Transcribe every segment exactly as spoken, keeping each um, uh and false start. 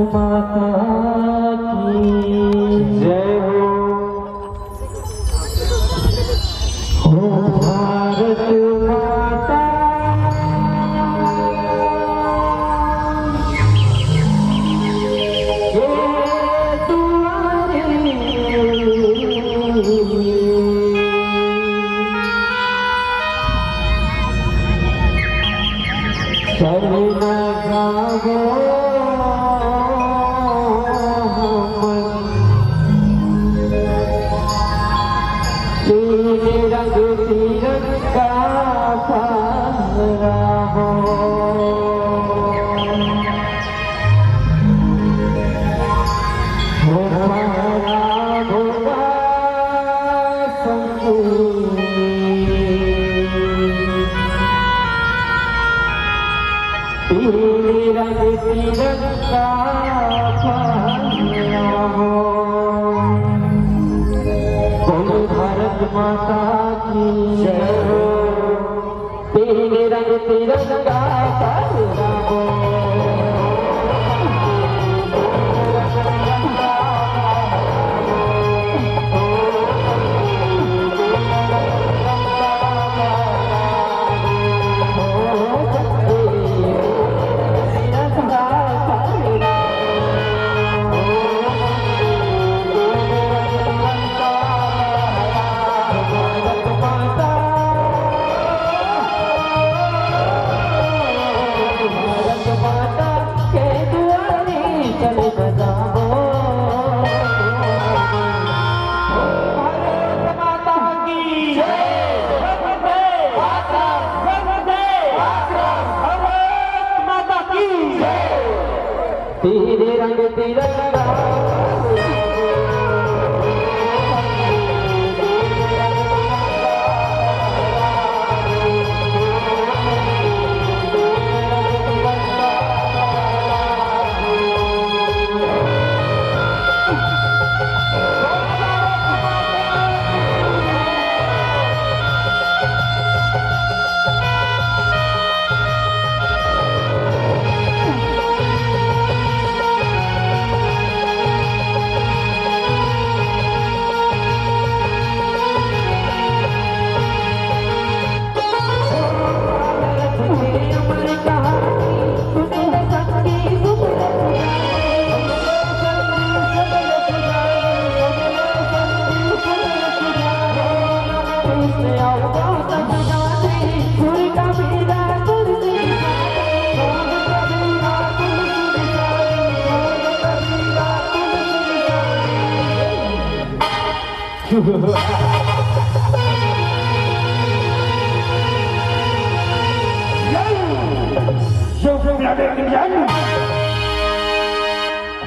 माता की जय हो। हो भारत माता के दुआरे। चल न जाबो हमन, तीन रंग तिरंगा फहराबो। हो फहराबो गा संगी। पीले रंग तिरंगा फहराबो। बोल भारत माता की जय हो। पीले रंग तिरंगा फहराबो। भारत माता की जय। वंदे मातरम। भारत माता की जय। पीले रंग तिरंगा।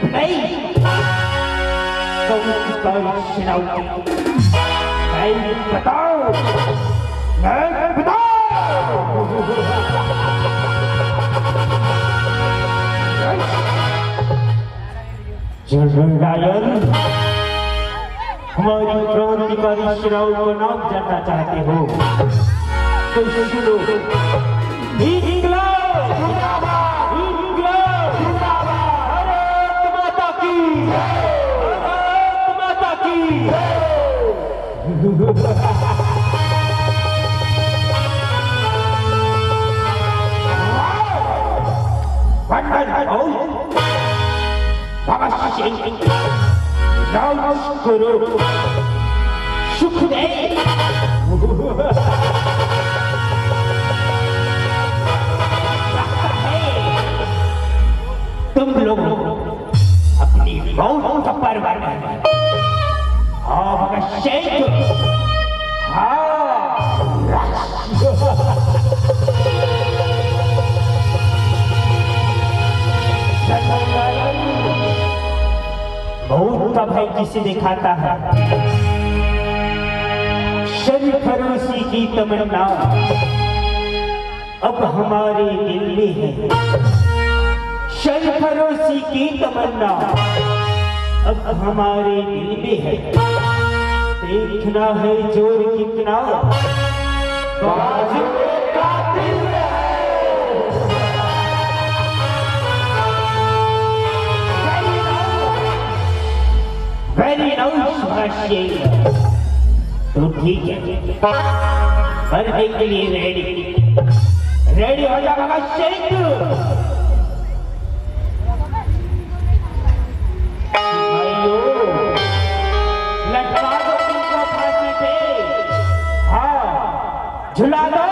नहीं। कौन कौन सुनाऊं? नहीं बताओ, नहीं बताओ। जनरल डायर, हमारी क्रांतिकारी सेनाओं का नाम जानना चाहते हो तो सुनो। इनकलाब जिंदाबाद, इनकलाब जिंदाबाद। भारत माता की जय, भारत माता की जय। वंदन हो भगत सिंह, राजगुरु सुखदेव। तुम लोग अपनी मौत का परवाह नहीं। हाँ, भगत सिंह। हाँ। मौत का भय किसे दिखाता है? सरफरोशी की तमन्ना अब हमारे दिल में है। सरफरोशी की तमन्ना अब हमारे दिल में है। देखना है जोर कितना बाजू का दिल है। तो ठीक है, मरने के लिए रेडी, रेडी हो जा भगत सिंह। भाइयों, लटका दो तुमको फांसी पे। हाँ, झुला दो।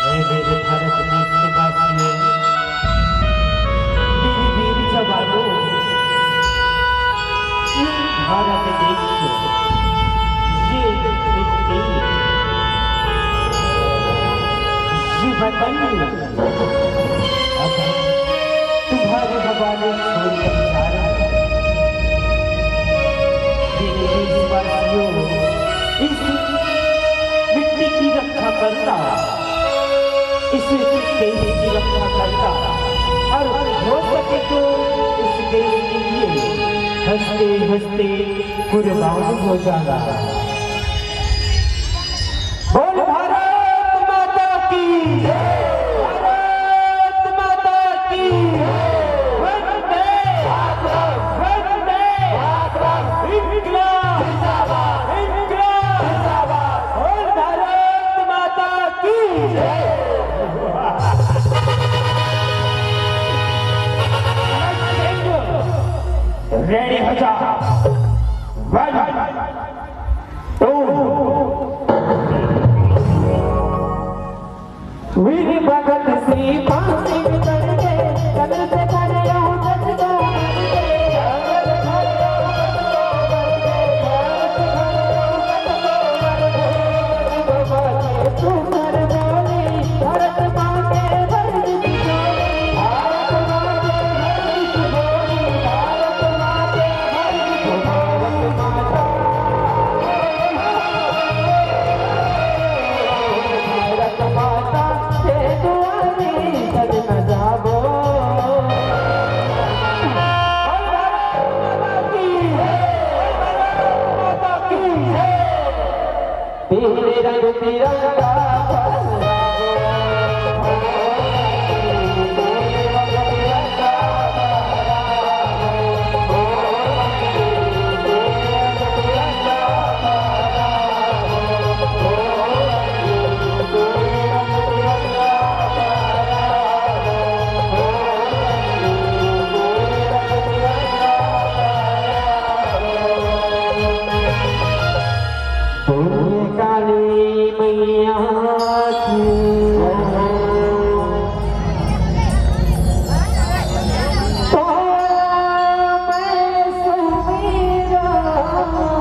हे मेरे भारत देश के वासियों, मेरे वीर जवानों, भारत देश ये एक देश, ये वतन तुम्हारे हवाले छोड़कर जा रहा है। मेरे देशवासियों, इस मिट्टी की रक्षा करना, इस देश की रक्षा करना और हो सके तो इस देश के लिए हंसते हंसते कुर्बान हो जाना। बोल भारत माता की, भारत माता की, वंदे, वंदे, इंकलाब, इंकलाब, बोल भारत माता की। रेडी हो जा। वन, टू। वीर भगत सिंह फांसी में चढ़ के, कदम से खड़े रहो, जज को मार के। पीले रंग तिरंगा फहराओ। बोलिए काली मैया की। तो मैं सुमीरा हूँ।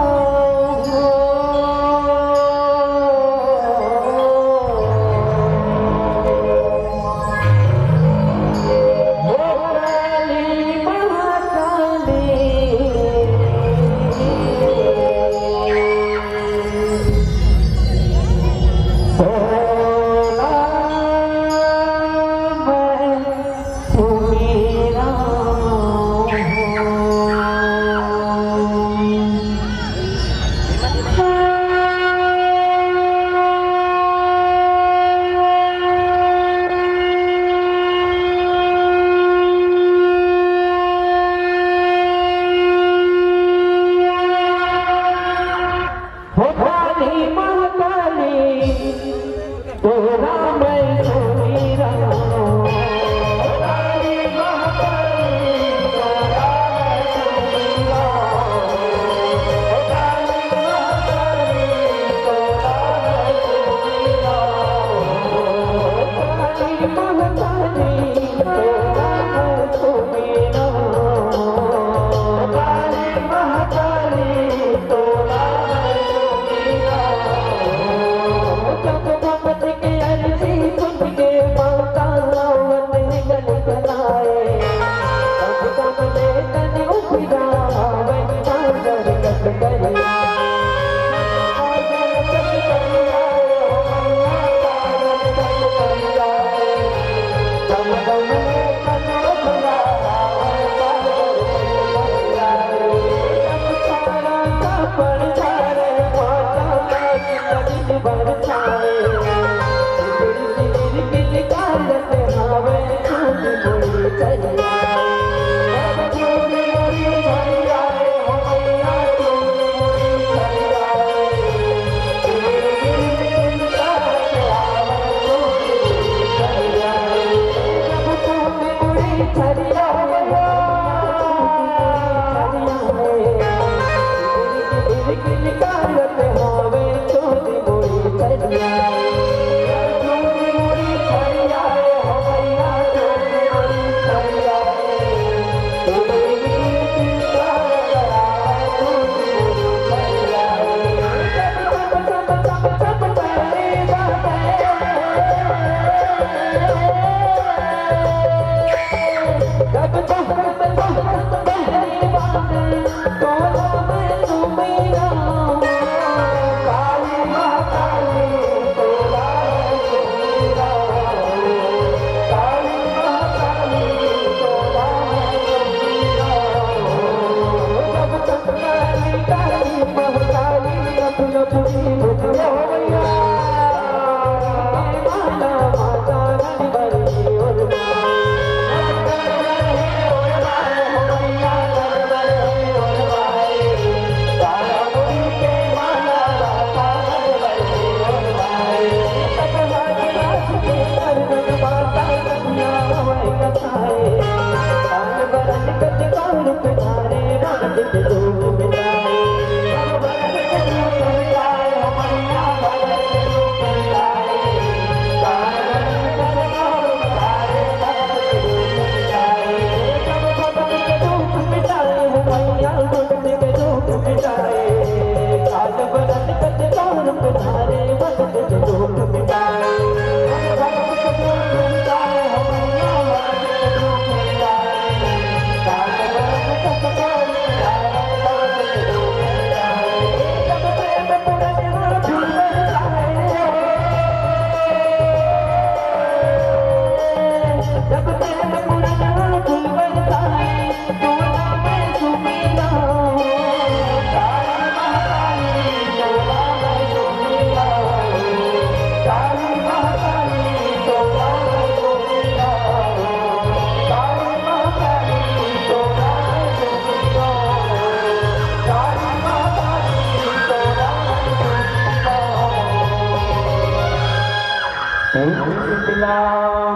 शीतला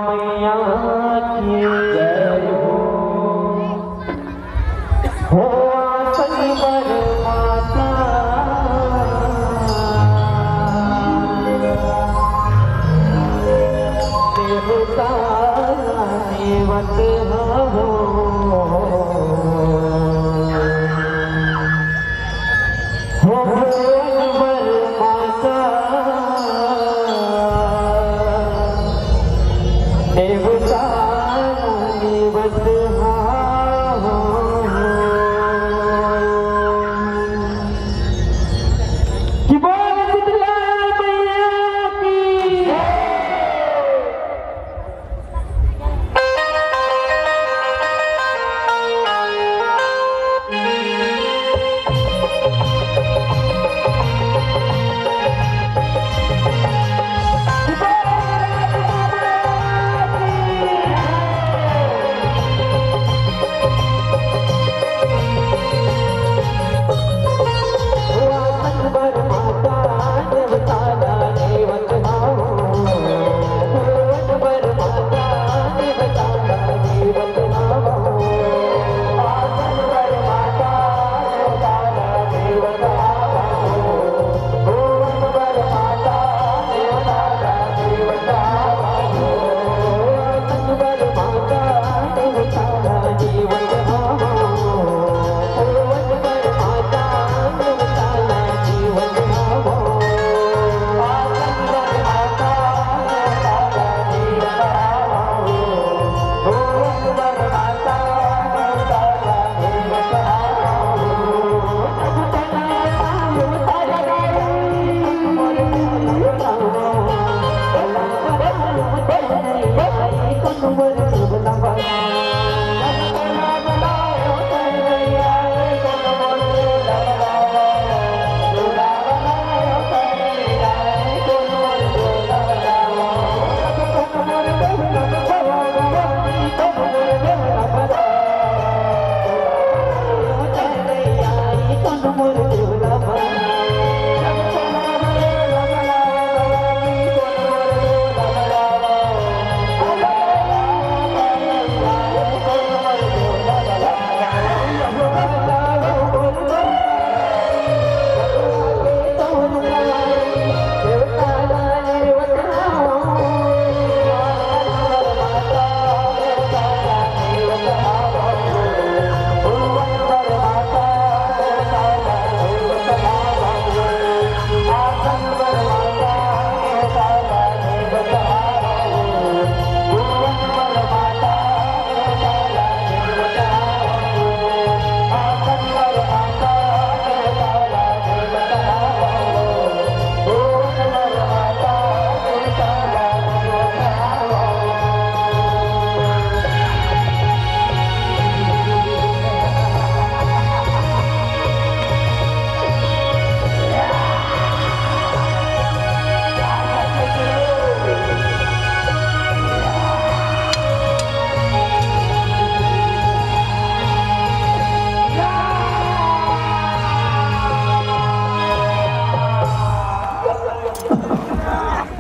मैया की जय हो। हो आसन बर माता देवता देवत हो। हो भुवन बर माता देवता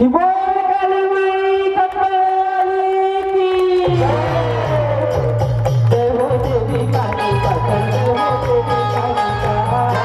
बोल काली माई कटवाली की जय। जय हो देवी काली कटवाली, जय हो देवी काली कटवाली।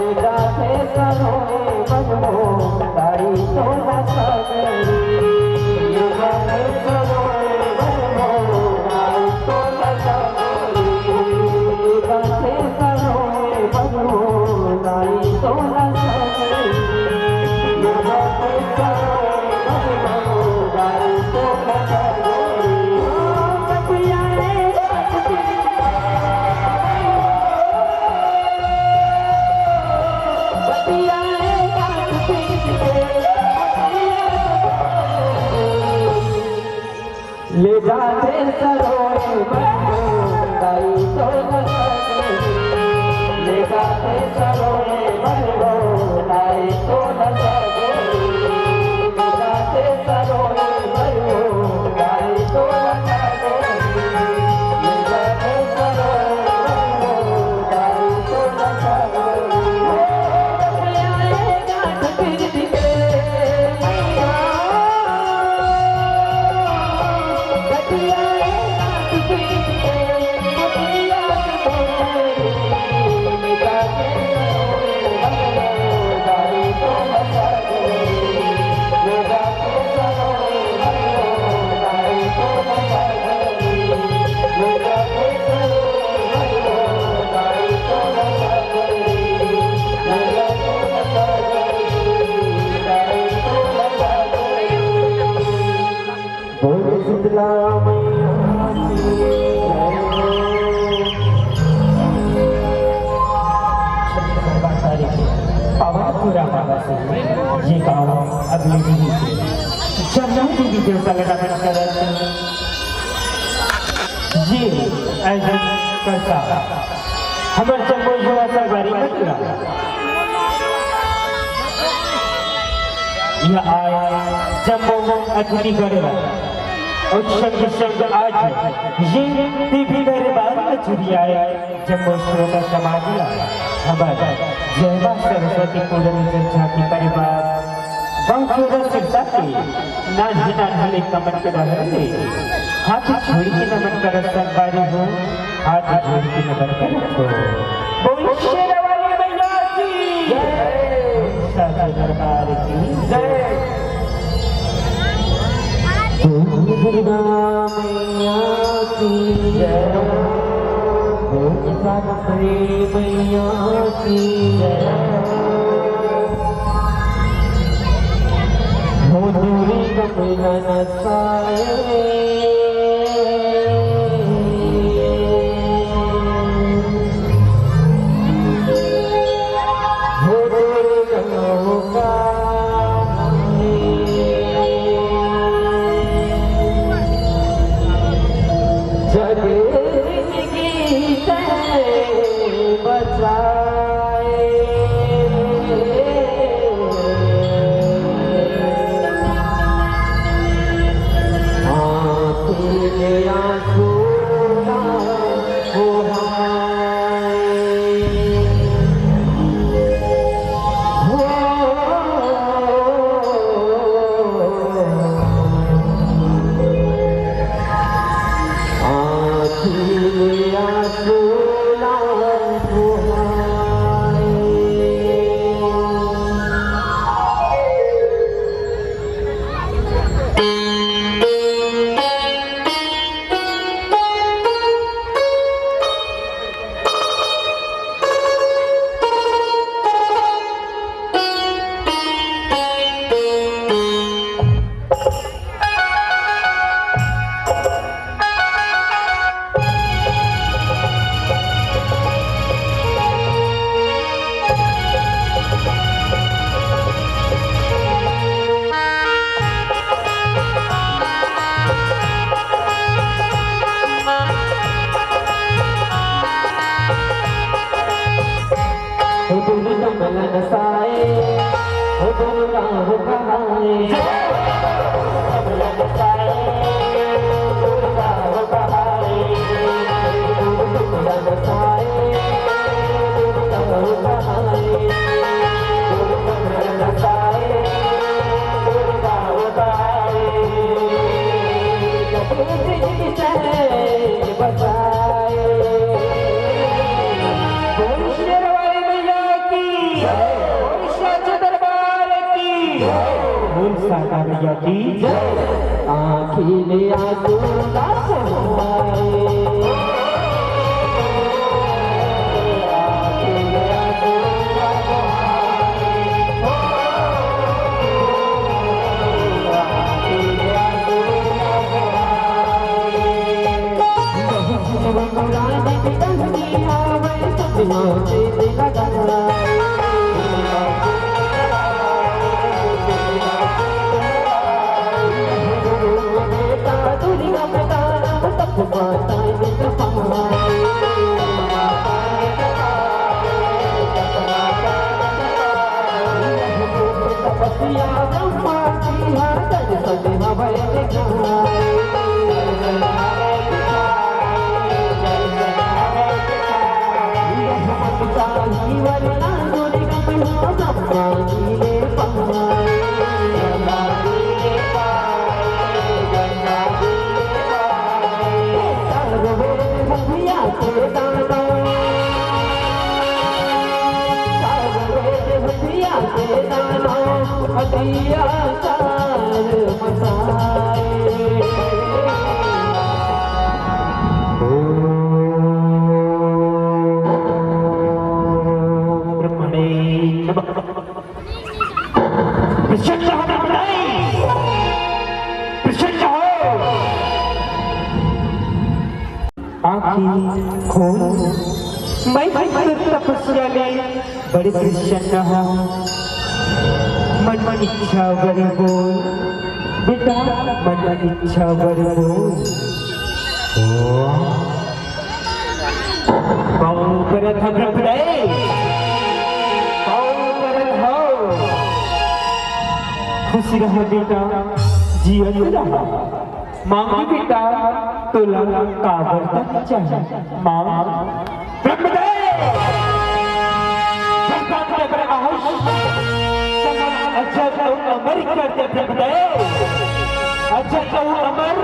ले जाते सरोए बंधु दाई तो न सके। ले जाते सरोए बंधु दाई तो न सके। ले जाते सरोए बंधु दाई तो न सके। ले जाते सरोए बंधु दाई तो न सके। पावन पुरा बाबा से ये गाँव अगले दिन के जम्मू देवी देवता लगा करत ये आयोजन करता हमर जम्मो युवा संगवारी मन ला। यहाँ आए जम्मो अतिथिगण ला अउ संग संग आज ये देवी दरबार में जुड़ी आए जम्मो श्रोता समाज ला हमर जय माँ सरस्वती पूजन जनजाति परिवार गाँव छोरा सिरसा के नान्हे नान्हे लइका मन के डहर ले हाथ जोड़ के नमन करत संगवारी हो, हाथ जोड़ के नमन करत हो। बोल शेरा वाली मैया की जय। साचे दरबार की जय। बोल दुर्गा मैया की जय। बोल सावित्री मैया की जय। हो दूरी कमला नसाए। हो दूरी कमला नसाए। जग जिनगी तैं बचाए। आँखी में आँसू ना बहाए। हो आँखी में आँसू ना बहाए। हो दुर्गा कमला नसाए, हो दुर्गा हो कहाए। कमला नसाए, हो दुर्गा हो कहाए। कमला नसाए, हो दुर्गा हो कहाए। कमला नसाए, हो दुर्गा हो कहाए। बचाए। बोल शेर वाली मैया की, बोल साचे दरबार की, बोल साचा मैया की। आँखी में आँसू ना बहाए। आँखी में आँसू ना बहाए। ब्रह्मणे नमः। प्रसन्न हो ब्रह्मणे, प्रसन्न हो। आँखी खोल, मैं तपस्या चले, बड़े प्रसन्न हो। मन मन इच्छा बर बोल, बेटा, मन मन इच्छा बर बोल। ओ। पाँव परत हँव प्रभु दाई, पाँव परत हँव। खुशी रह बेटा, जियत रह। मांग बेटा, तोला काबर तक चाही? मांग। ब्रह्मदेव! ब्रह्मांड के अगर आयुष, अजर अउ अमर कर दे ब्रह्मदेव। अजर अउ अमर।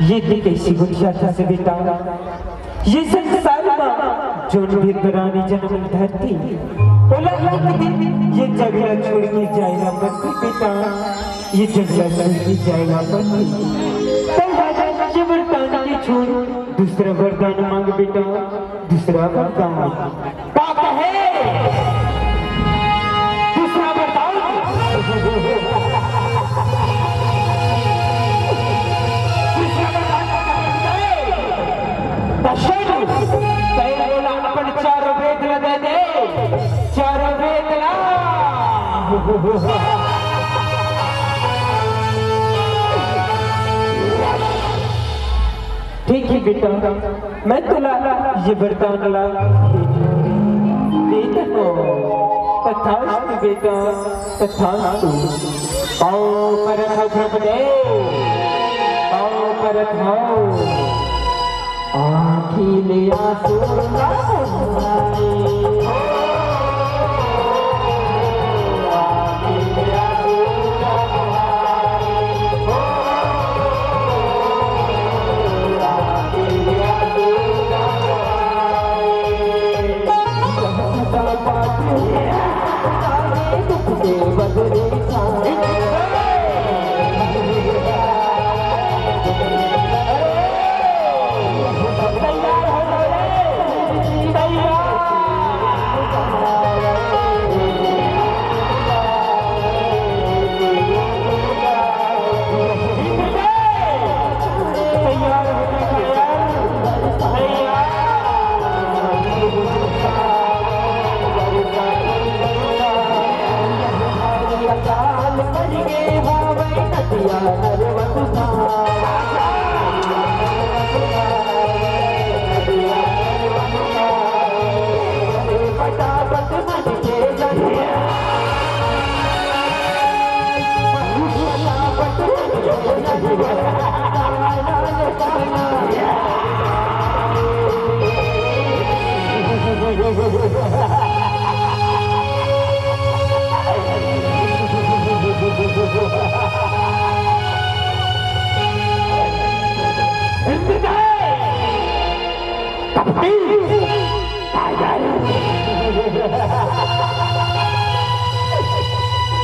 ये देख कइसे गोठियाथे बेटा। ये संसार मा जोन भी प्राणी जनम धरथे, ओला एक दिन ये जगला छोड़ के जाय ला परथे बेटा, ये जगला छोड़ के जाय ला परथे। तब राजा ये वरदान के छोड़ दूसरा वरदान मांग बेटा, दूसरा वरदान। का कहे? दूसरा वरदान। दूसरा वरदान का कहे? दशरथ, तैं मोला अपन चारों वेद ला दे दे, चारों वेद ला। ठीक है बेटा, मैं तोला ये वरदान ला देत हँव। तथास्तु बेटा, तथास्तु। पाँव परत हँव ब्रह्मदेव, पाँव परत हँव। आँखी ले आँसू ना बहाए।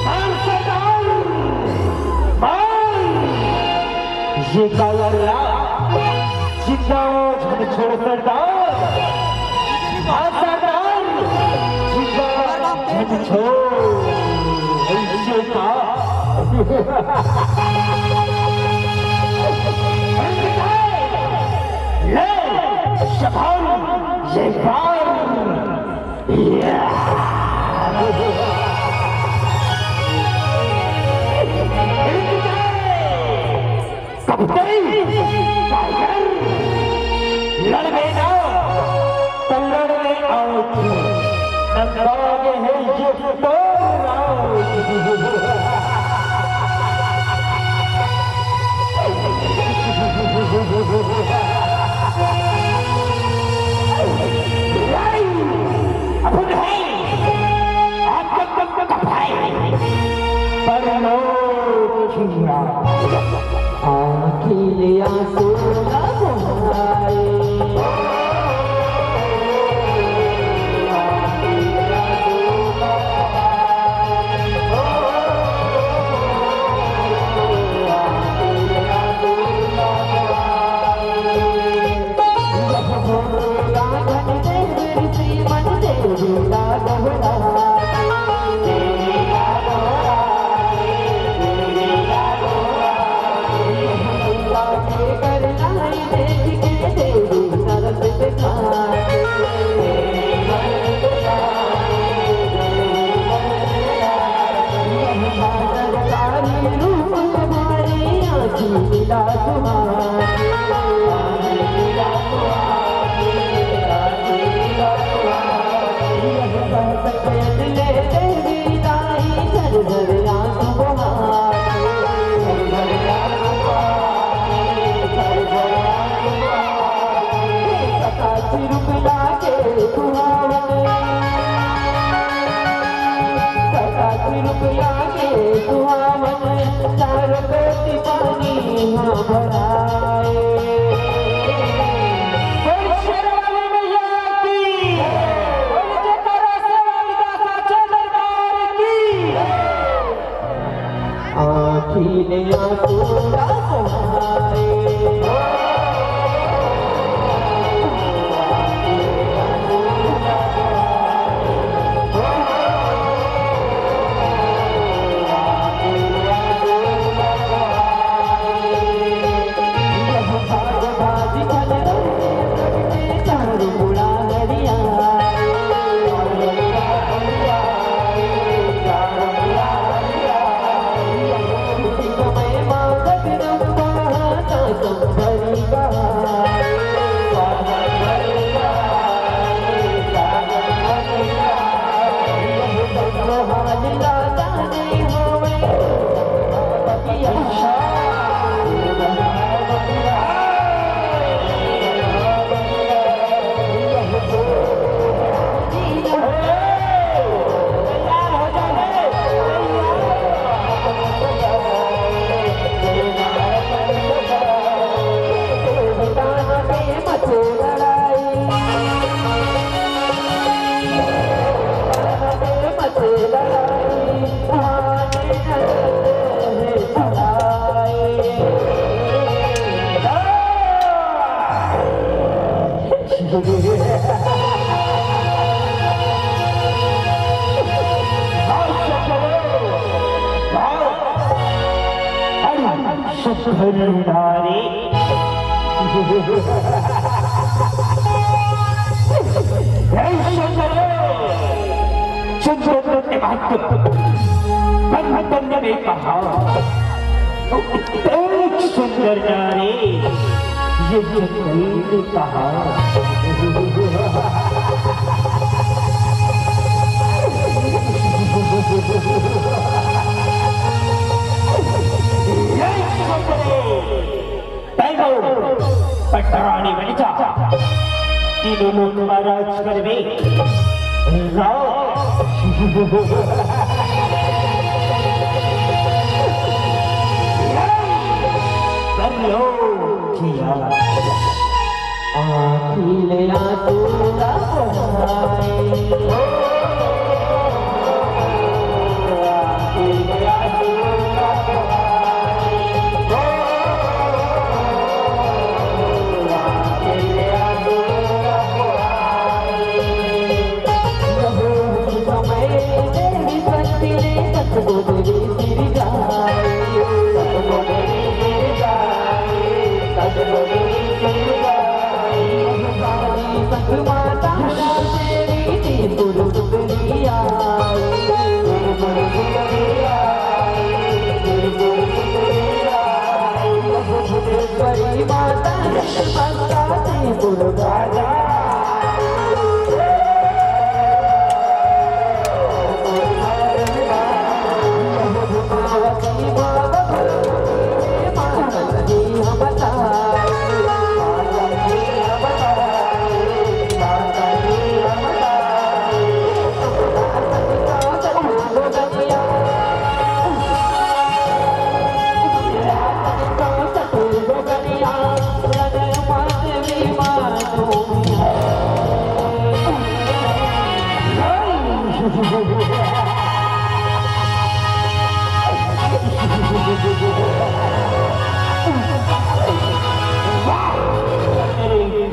मार सरदार, मार। ये काला ला, जिंदा झन छोड़ सरदार। हाँ सरदार, जिंदा झन छोड़। ऐसे का? ले, शबाल, ये बार। कब तई टाइगर लड़बे ना, त लड़बे आओ। नंदा गे हे ये तोर राज। परलोकिया आँखी ले आँसू ना बहाए। बोल शेर वाली मैया की। बोल जयकारा शेर वाली का साचे दरबार की। आँखी ने आंसू ना बहाए। सुंदर नारी। हे सुंदर, सुंदर ने बात बंधन में कहा, एक सुंदर नारी, ये जंगल में कहा। ये सुंदर तैं तो पटरानी बन जा, तीनों लोक महाराज करबे। लाओ। कर लो जिया। आँखी ले आंसू ना बहाए।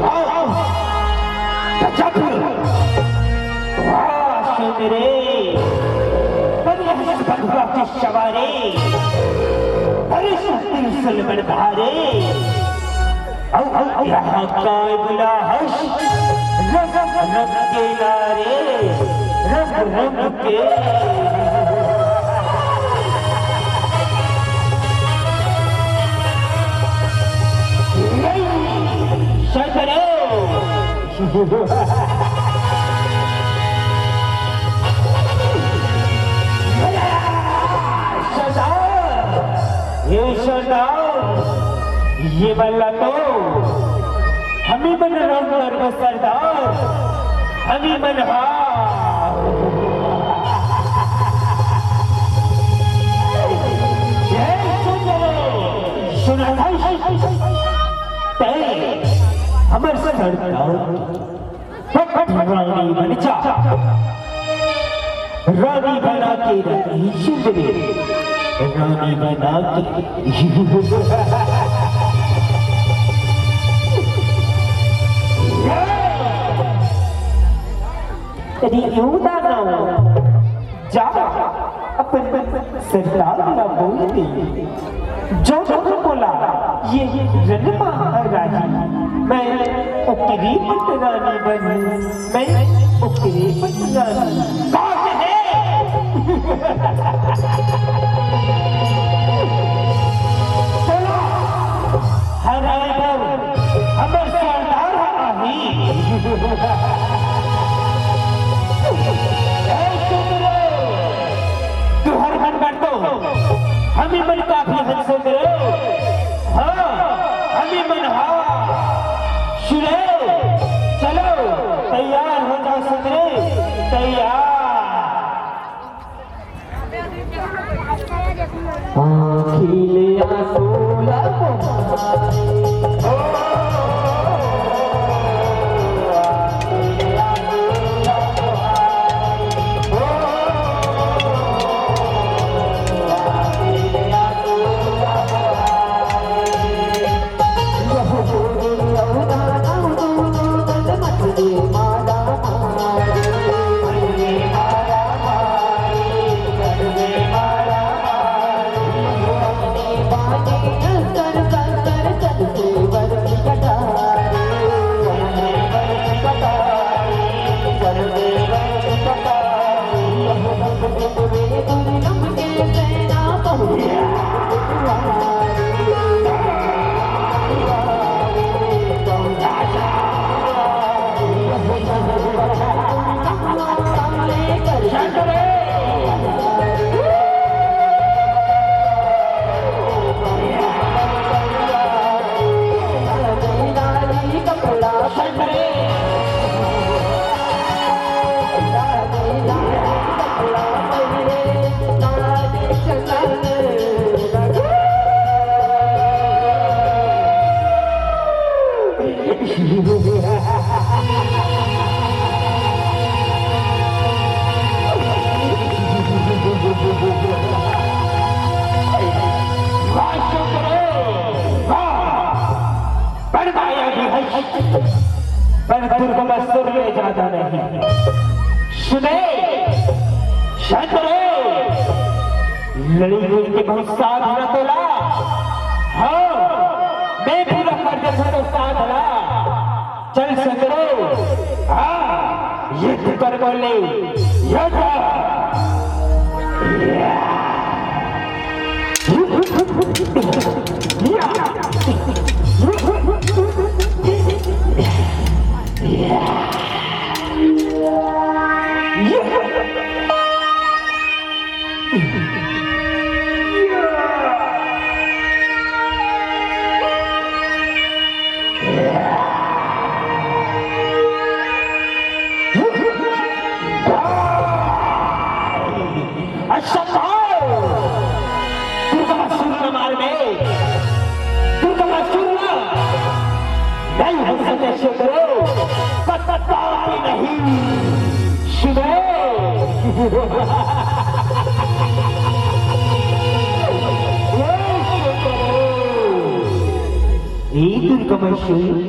वाह! गजब! वाह, सुन रे, बड़ी हंस बंधुआ की सवारी, बड़ी सुंदर सुलबन धारी। औ, औ, औ, यहाँ काय बुला हस, रंग, रंग के नारे, रंग, रंग के। सरदार, ये सरदार, ये बल्ला तो हमी मन रंग करबो सरदार, हमी मन हा। ये सुन लो, सुना था? तैं हमर सरदार रानी बन जा, रानी बना के रही सुंदरी, रानी बना के। कदी यूं दानव जा, अपन सरदार ला बोल दे, जो जो बोला ये रन महारानी, मैं ओकरे पट रानी बनूं, मैं ओकरे पट रानी। का कहे? बोला, हराए बर हमर सरदार ह आही। ए सुंदरो, तुहर मन बर तो हमी मन काफी हन सुंदरो। हाँ, हमी मन हा। सुनो, चलो, तैयार हो जाओ सुंदरो, तैयार। आँखी ले आंसू ला बहाए। पर दुर्गम असुर ले जादा नहीं। सुने, शत्रु, लड़ी कोई के बहुत साथ न तोला। हाँ, मैं पूरा कर दे तो साथ ला। चल शत्रु, हाँ, युद्ध कर बोले, युद्ध। अच्छा, आओ। दुर्गा सूर्य मार में, दुर्गा सूर्य नहीं हो सके शत्रु, कदापि नहीं। सुनो। ए दुर्गा सूर्य,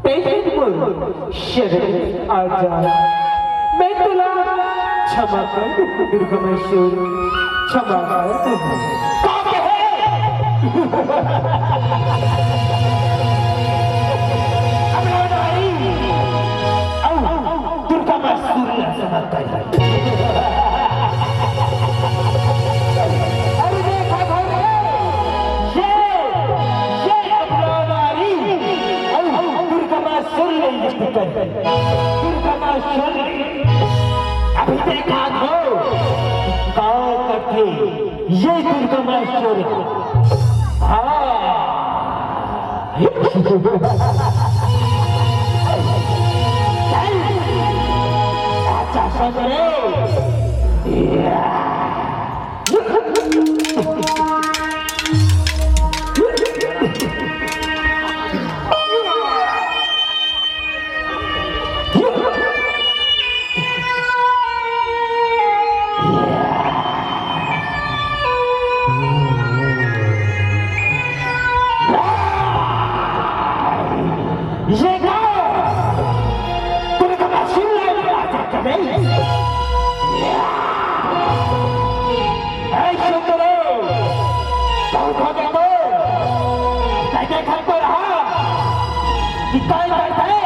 पहले बोल, शरण आ जा। मैं तुला क्षमा कर दूँ, दुर्गा सूर्य, क्षमा कर दूँ। का कहे? अब लौट आई। आओ, दुर्गा सूर्य क्षमा कर। अरे देखा घर में, ये, ये अपना नारी, औ दुर्गा सूर्य दुर्गा माँ शौर्य, अभी देखा तो का करथे ये दुर्गा माँ शौर्य। हाँ। चल, अच्छा शौर्य। ये गाँव दुर्गा का शिवराज राजा का नहीं। ऐ सुंदरो, बहुत हो गया तो। मैं देखा तो रहा। निकाल कर दे।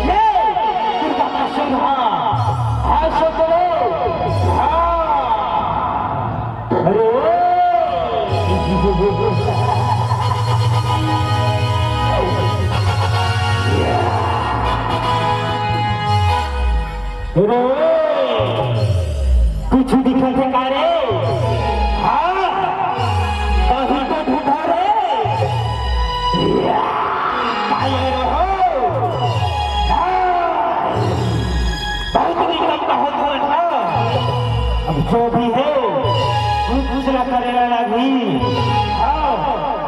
ले, दुर्गा का सिंहा। हाँ, सुंदरो। हाँ। अरे ओ! अरे ओ! कुछ दिखत हे का रे? हाँ? कहीं तो ढूंढा रे? काहे रे हो? हाँ। बहुत निकम्मा हो गया था। अब जो भी है, कुछ ना करे वाला भी। हाँ,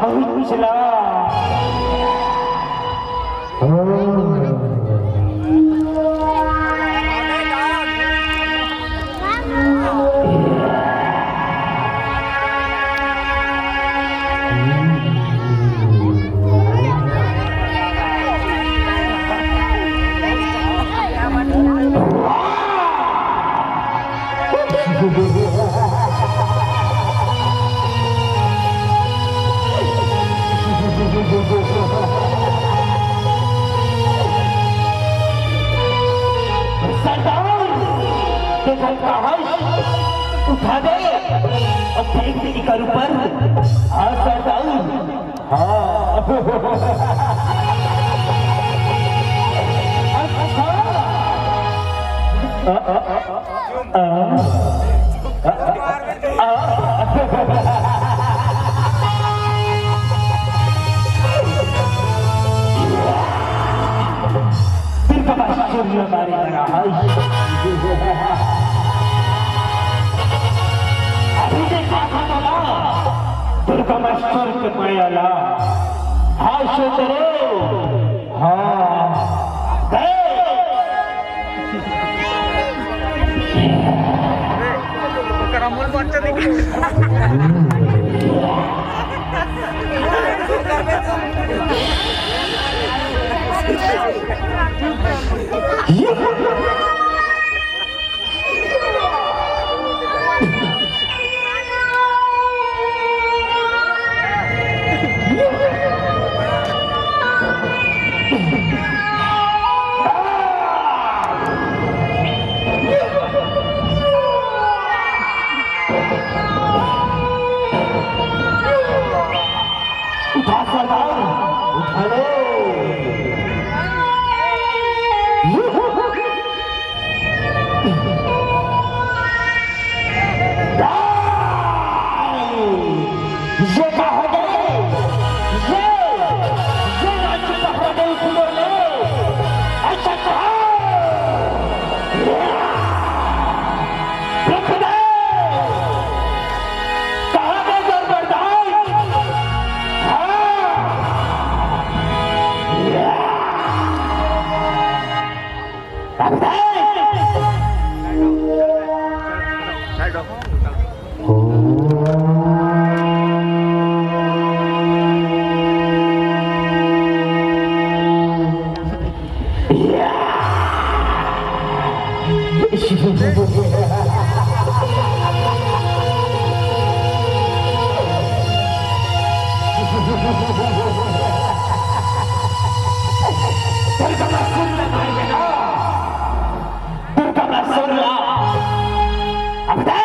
बहुत कुछ ला। सरदार, देखल का है? उठा दे, अब फेंक दे एकर ऊपर। हाँ, सरदार। हाँ। अच्छा। आ, आ, आ, आ, आ, आ। दुर्गा मास्टर ने मारे लगा है। अभी देखा था ना, दुर्गा मास्टर के माया ला। हाँ, सुंदरो। हाँ। गए। ओकर अमूल बच्चा देख। उठा सरदार, उठा लो। ये का हो गए? ये, ये राज्य का हो गए पूरे में। ऐसा कहा। रुक दे। कहाँ गए जोर बरदाई? हाँ। रुक दे। दुर्गा माँ सुन ला। अब देख।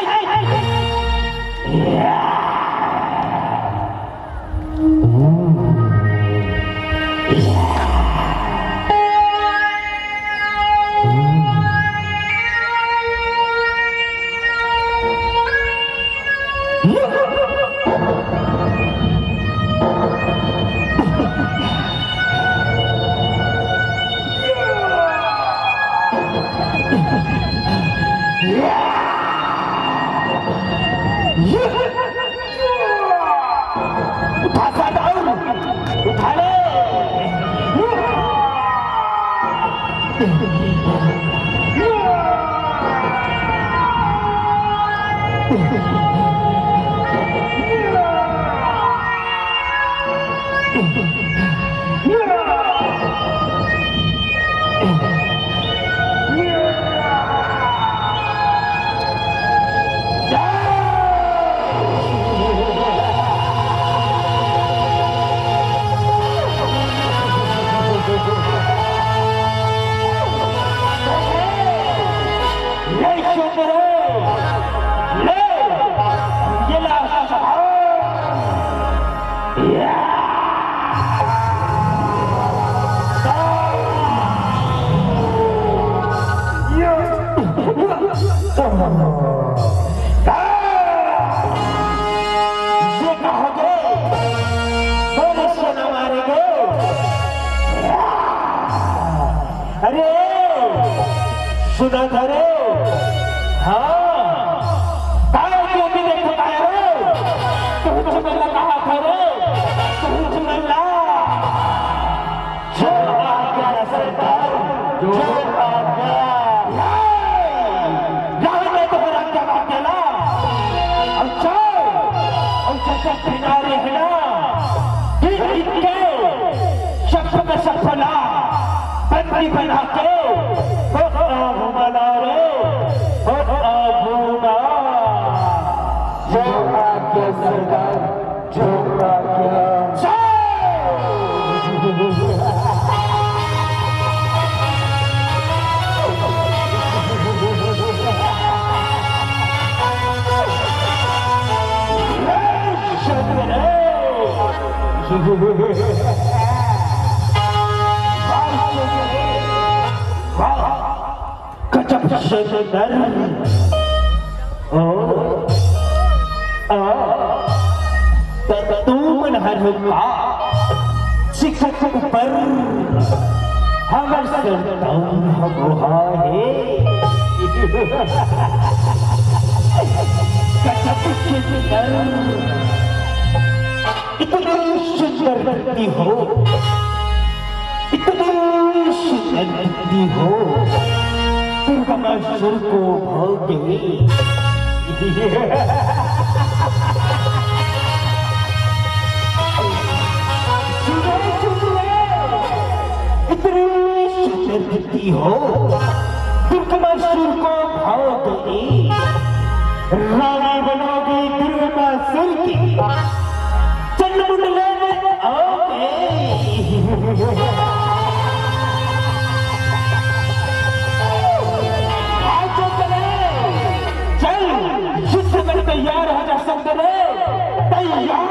अरे, सुना था रे? हाँ। काय क्यों भी देखो काय हो? तू तो मेरा कहा था रे? तू तो मेरा। जो आज्ञा सरकार, जो आज्ञा। राम ने तो हरा क्या बात है ना? अच्छा, अच्छा, अच्छा, किनारे है ना? दिल इनके शब्द में सफला। बंदी बना के, हो आगू बना रे, हो आगू ना। जो आज्ञा सरकार, जो आज्ञा। गजब सुंदर। ओ, ओ, त-, तुमन हर का सिखत ऊपर हमर सरदार हम हे। गजब सुंदर। इतनी सुंदर धरती हो, इतनी सुंदर धरती हो, दुर्गा माँ स्वर्ग को भाग गई। सुनो, सुनो, इतनी सुंदर धरती हो, दुर्गा माँ स्वर्ग को भाग गई। रानी बन गई दुर्गा माँ स्वर्ग की। चंडमुंड लेने आओगे। आज तो चले। चल, युद्ध में तैयार हो जा, सुंदरे। तैयार।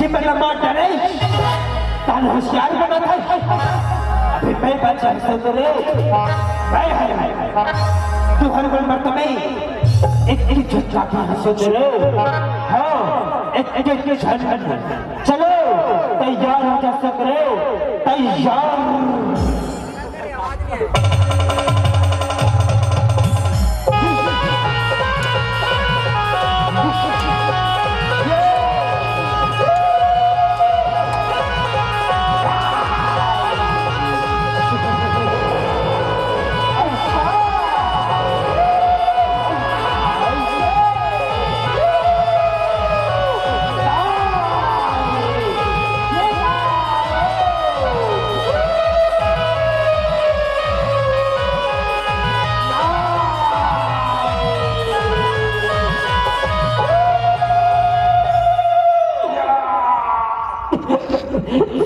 ये पहला मार डरे, तान होशियार बना था। अभी मैं बच है सुंदरे, मैं है, तू हर कोई मर्द में एक, एक झटका की सुंदरे। हाँ, एक, एक, एक झटका। चलो, तैयार हो जा सुंदरे, तैयार।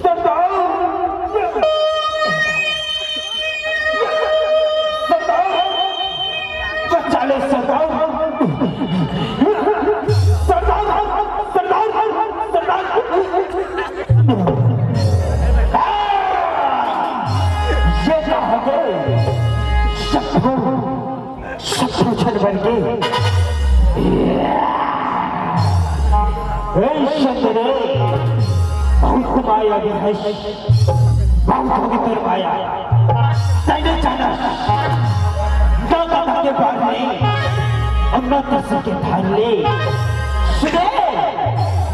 सरदार! बचा ले सरदार, सरदार, सरदार, सरदार। ये कहा गए? शत्रु, शत्रु छल बन के। ए शत्रु, बहुत माया भी है। बहुत होगी तोर माया। तैने जाना, ना दादा के बार ले, और ना कसम के धार ले। सुने,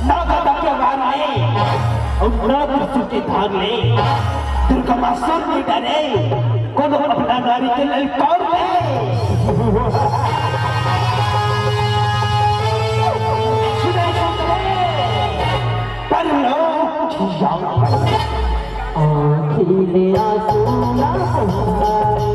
ना दादा के बार ले, और ना कसम के धार ले। दुर्गा मासुर नहीं डरे, कोनो अपना नारी के ललकार ले। सुने, सुने। परलोक जाऊं। आँखी ले आंसू ना बहाए।